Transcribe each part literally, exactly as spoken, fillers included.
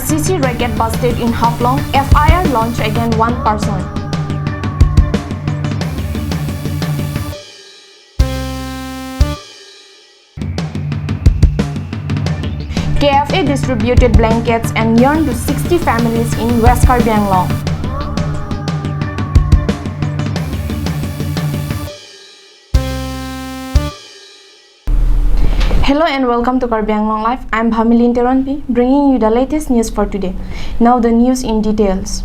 C C racket busted in Haflong, F I R launched against one person. K F A distributed blankets and yarn to sixty families in West Karbi Anglong. Hello and welcome to Karbi Anglong Live. I'm Bhamilin Teronpi, bringing you the latest news for today. Now the news in details.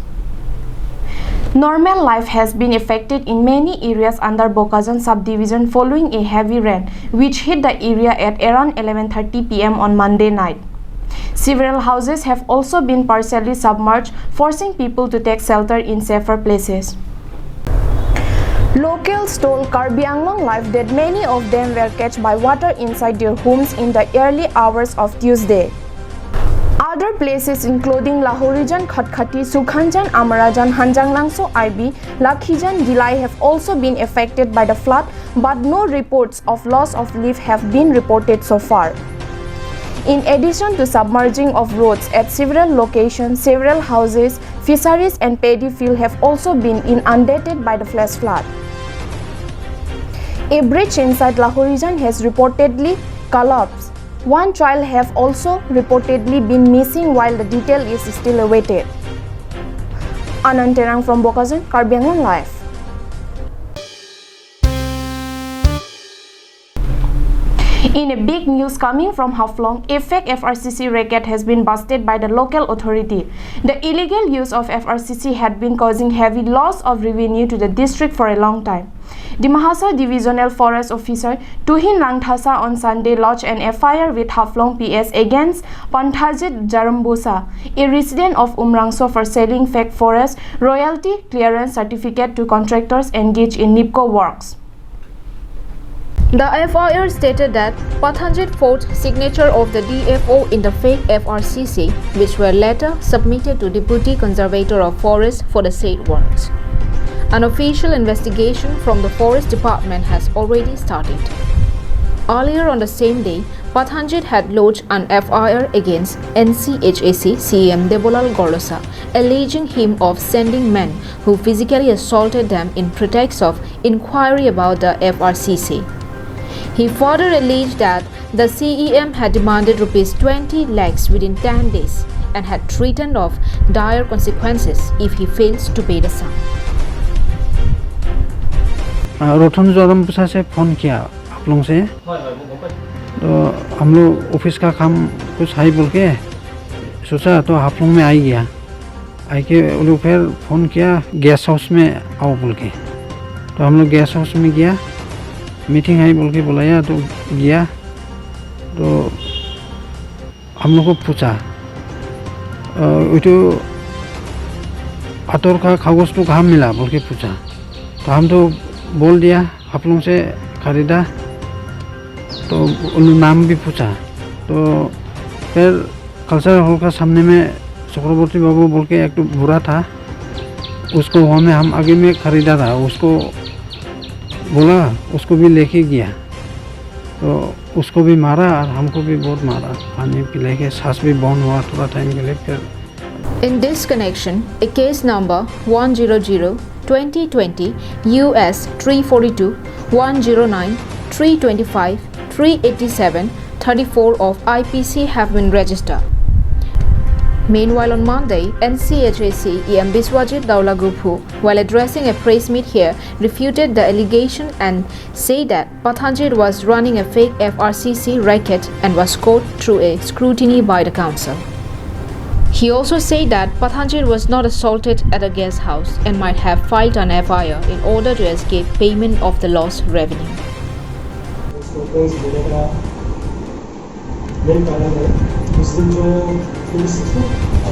Normal life has been affected in many areas under Bokajan subdivision following a heavy rain, which hit the area at around eleven thirty P M on Monday night. Several houses have also been partially submerged, forcing people to take shelter in safer places. Locals told Karbi Anglong Live that many of them were catched by water inside their homes in the early hours of Tuesday. Other places including Lahorijan, Khatkhati, Sukhanjan, Amarajan, Hanjanglangso I B, Lakhijan, Dillai have also been affected by the flood, but no reports of loss of life have been reported so far. In addition to submerging of roads at several locations, several houses, fisheries and paddy field have also been inundated by the flash flood. A bridge inside Lahorijan has reportedly collapsed. One child have also reportedly been missing, while the detail is still awaited. Anand Terang from Bokajan, Karbi Anglong Live. In a big news coming from Haflong, a fake F R C C racket has been busted by the local authority. The illegal use of F R C C had been causing heavy loss of revenue to the district for a long time. Dima Hasao Divisional Forest Officer Tuhin Langthasa on Sunday lodged an F I R with Haflong P S against Panthajit Jarumbosa, a resident of Umrangso, for selling fake forest royalty clearance certificate to contractors engaged in NEEPCO works. The F I R stated that Pathanjit forged signature of the D F O in the fake F R C C, which were later submitted to Deputy Conservator of Forest for the said works. An official investigation from the Forest Department has already started. Earlier on the same day, Pathanjit had lodged an F I R against N C H A C C E M Debolal Gorlosa, alleging him of sending men who physically assaulted them in pretext of inquiry about the F R C C. He further alleged that the C E M had demanded rupees twenty lakhs within ten days and had threatened of dire consequences if he fails to pay the sum. हाँ, रोथन जोरम पुसा से फोन किया आप लोगों से। हाँ, हाँ, वो बहुत। तो हम लोग ऑफिस का काम कुछ है बोल के सोचा, तो हाफलोंग में आ ही गया। आके वो लोग फिर फोन किया, गेस्ट हाउस में आओ बोल के। तो हम लोग गेस्ट हाउस में गया, मीटिंग है बोल के बुलाया, तो गया। तो हम लोग को पूछा, "अ, वो तो आतोर का कागज तो कहाँ मिला?" बोल के पूछा। तो हम तो बोल दिया, "हाफलोंग से खरीदा।" तो उन नाम भी पूछा। तो फिर कल्चरल हॉल का सामने में चक्रवर्ती बाबू बोल के एक तो बूढ़ा था, उसको वहाँ में हम आगे में खरीदा था, उसको बोला, उसको भी लेके गया। तो उसको भी मारा और हमको भी बहुत मारा, पानी पिला के सांस भी बंद हुआ थोड़ा टाइम के लिए। फिर In this connection, a case number one zero zero twenty twenty U S three forty-two, one zero nine, three twenty-five, three eighty-seven, thirty-four of I P C have been registered. Meanwhile, on Monday, N C H A C E M Biswajit Daulaguphu, while addressing a press meet here, refuted the allegation and said that Pathanjit was running a fake F R C C racket and was caught through a scrutiny by the council. He also said that Pathanjit was not assaulted at a guest house and might have filed an F I R in order to escape payment of the lost revenue. उसको कौन सी जगह का मेन कारण है? उस दिन जो police,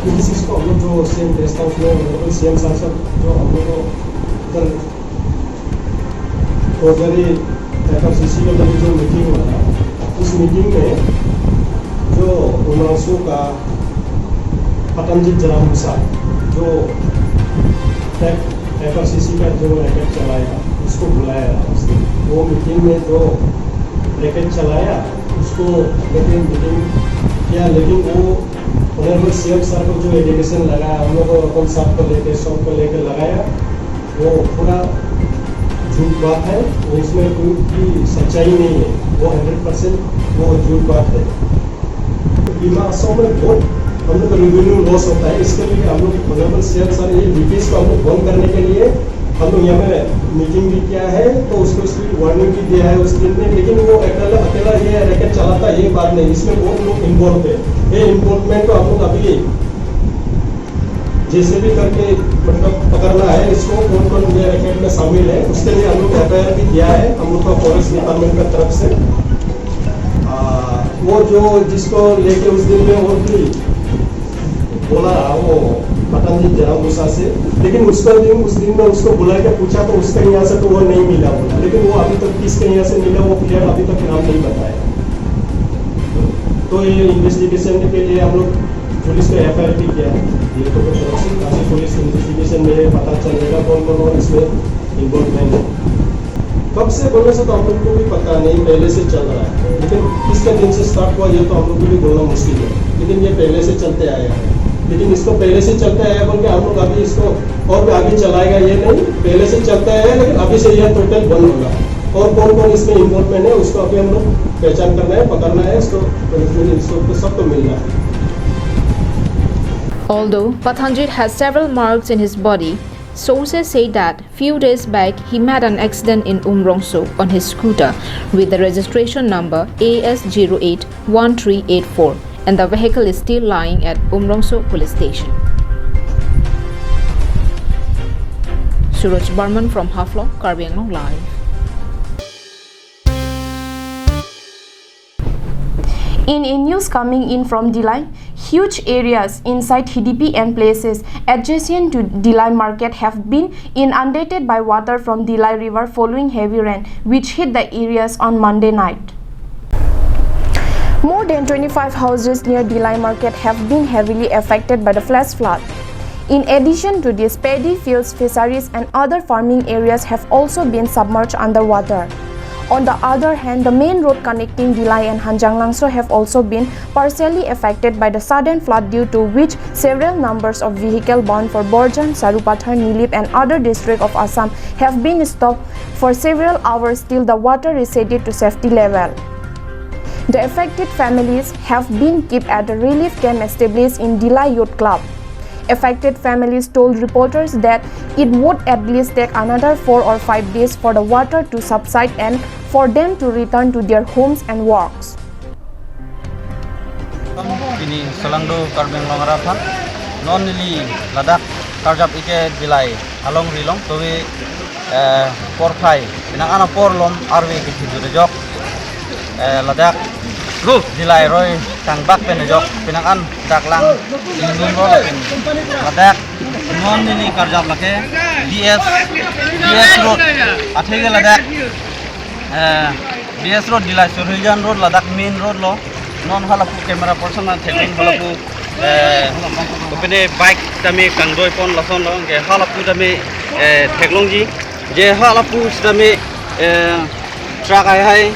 police इसको हम लोग जो सीएम गेस्ट हाउस में, ऑनरेबल सीएम साहब सब जो हम लोग को उधर कोटवारी एफआरसीसी के लिए जो मीटिंग हुआ था, उस मीटिंग में जो उमरांसो का पतंजलित जराम भूसा, जो एफआरसीसी का जो रैकेट चलाया, उसको बुलाया था उसने। वो मीटिंग में जो रैकेट चलाया, उसको लेकिन मीटिंग किया, लेकिन वो वो सीएम सर को जो एलिगेशन लगाया, हम लोग को रतन साहब को लेके, सब को लेके लगाया, वो पूरा झूठ बात है। वो इसमें कोई भी सच्चाई नहीं है। वो हंड्रेड परसेंट वो झूठ बात है। बीमा असम में बहुत हम लोग का रेवेन्यू लॉस होता है, इसके लिए हम लोग ऑनरेबल सीएम सर ये लीकेज को हम लोग बंद करने के लिए हम लोग यहाँ पे मीटिंग भी किया है, तो उसको स्ट्रिक्ट वार्निंग भी दिया है उस दिन में। लेकिन वो अकेला, अकेला ये रैकेट चलाता है, ये बात नहीं, इसमें बहुत लोग इन्वॉल्व है। ये इन्वॉल्वमेंट को हम लोग अभी जैसे भी करके, मतलब, पकड़ना है इसको, कौन कौन ये रैकेट में शामिल है, उसके लिए हम लोग एफआईआर भी दिया है हम लोग का फॉरेस्ट डिपार्टमेंट का तरफ से। आ, वो जो जिसको लेके उस दिन में वो भी बोला, वो पठानजी जरांग मूसा से, लेकिन उसका दिन, उस दिन में उसको बुला के पूछा तो उसका यहाँ से तो वो नहीं मिला बोला, लेकिन वो अभी तक किसके यहाँ से मिला वो क्लियर अभी तक नाम नहीं बताया। तो ये इन्वेस्टिगेशन के लिए हम लोग पुलिस को एफआईआर भी किया है। ये तो कुछ ऐसी पुलिस इन्वेस्टिगेशन में पता चलेगा कौन कौन और इसमें इन्वॉल्वमेंट है। कब से बोलने से तो हम लोग को भी पता नहीं, पहले से चल रहा है, लेकिन किसका दिन से स्टार्ट हुआ ये तो हम लोग को भी बोलना मुश्किल है, लेकिन ये पहले से चलते आया है। लेकिन इसको पहले से चलते आया बोल के हम लोग अभी इसको और भी आगे चलाएगा ये नहीं, पहले से चलता आया है, लेकिन अभी से ये टोटल बंद होगा। और कौन कौन इसमें इन्वॉल्वमेंट है उसको अभी हम लोग पहचान करना है, पकड़ना है, इसको, इसको सबको मिलना है। Although Pathanjit has several marks in his body, sources say that few days back he met an accident in Umrongso on his scooter with the registration number A S zero eight one three eight four, and the vehicle is still lying at Umrongso Police Station. Suraj Barman from Haflong, Karbi Anglong Live. In a news coming in from Dillai, huge areas inside Hidipi and places adjacent to Dillai market have been inundated by water from Dillai River following heavy rain, which hit the areas on Monday night. More than twenty-five houses near Dillai market have been heavily affected by the flash flood. In addition to this, paddy fields, fisheries, and other farming areas have also been submerged underwater. On the other hand, the main road connecting Dillai and Hanjanglangso have also been partially affected by the sudden flood, due to which several numbers of vehicle bound for Borjan, Sarupathar, Nilip, and other district of Assam have been stopped for several hours till the water receded to safety level. The affected families have been kept at a relief camp established in Dillai Youth Club. Affected families told reporters that it would at least take another four or five days for the water to subside and for them to return to their homes and works. Pini solangdo Karbi Anglong arat aphan, non neli ladak karjap ike Dillai alongri along, tovi, eh, porphai, penang an apor lom arve kethidun ajok, eh, ladak Dillai roi kangbak pen ajok, penang an dak lang inglung roi lapen ladak non neli karjap lake B S, B S Road, atheke ladak, eh, B S Road, Dillai Surhiljan Road, ladak main road lo. Non halapu camera person na theklong halapu, eh, kopine bike tame kangdoi pon lason lo, ke halapu tame, eh, theklongji. Je halapu sitame, eh, truck hai hai,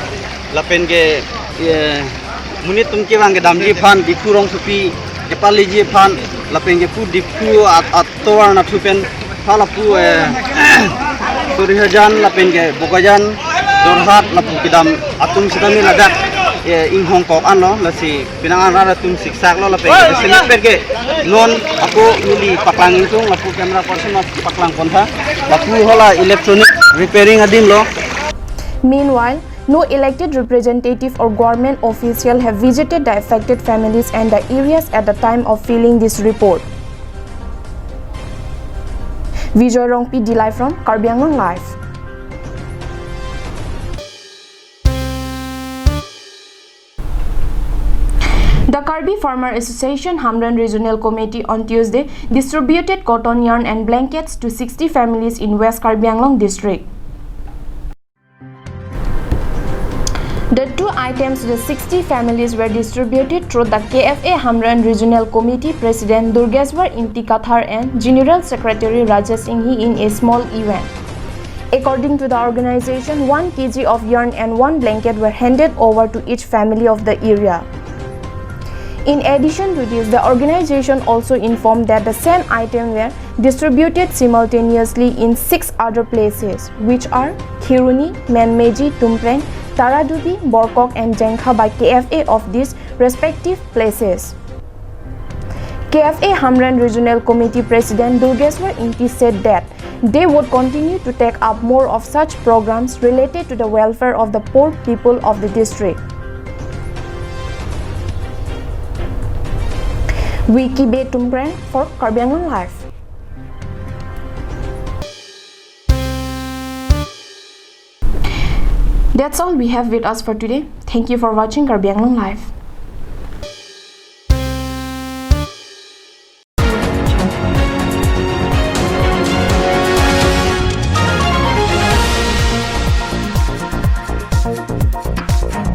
lapen ke, eh, monit atum kevang kedamji aphan, Diphu rongsopi kepaleji aphan, lapen ke pu Diphu at, at tovar nathu pen halapu, eh, Surhiljan lapen ke Bokajan, Jorhat lapu kedam atum sitame ladak, eh, inghong kok anlo, lasi penang an rat atum siksak lo lapen ke sini per ke non ako neli paklang ingtung, lapu camera person mas paklang kontha, lapu hala electronic repairing adim lo. Meanwhile, no elected representative or government official have visited the affected families and the areas at the time of filing this report. Vijay Rongpi, Dillai from Karbi Anglong Live. The Karbi Farmer Association Hamren Regional Committee on Tuesday distributed cotton yarn and blankets to sixty families in West Karbi Anglong district. The two items to the sixty families were distributed through the K F A Hamren Regional Committee President Durgeswar Ingti Kathar and General Secretary Rajesh Inghi in a small event. According to the organization, one K G of yarn and one blanket were handed over to each family of the area. In addition to this, the organization also informed that the same item were distributed simultaneously in six other places, which are Kheroni, Menmeji, Tumpreng, Taradubi, Borkok and Jengkha by K F A of these respective places. K F A Hamren Regional Committee President Durgeswar Ingti said that they would continue to take up more of such programs related to the welfare of the poor people of the district. Wiki Bay Tumpreng for Karbi Anglong Live. That's all we have with us for today. Thank you for watching Karbi Anglong Live.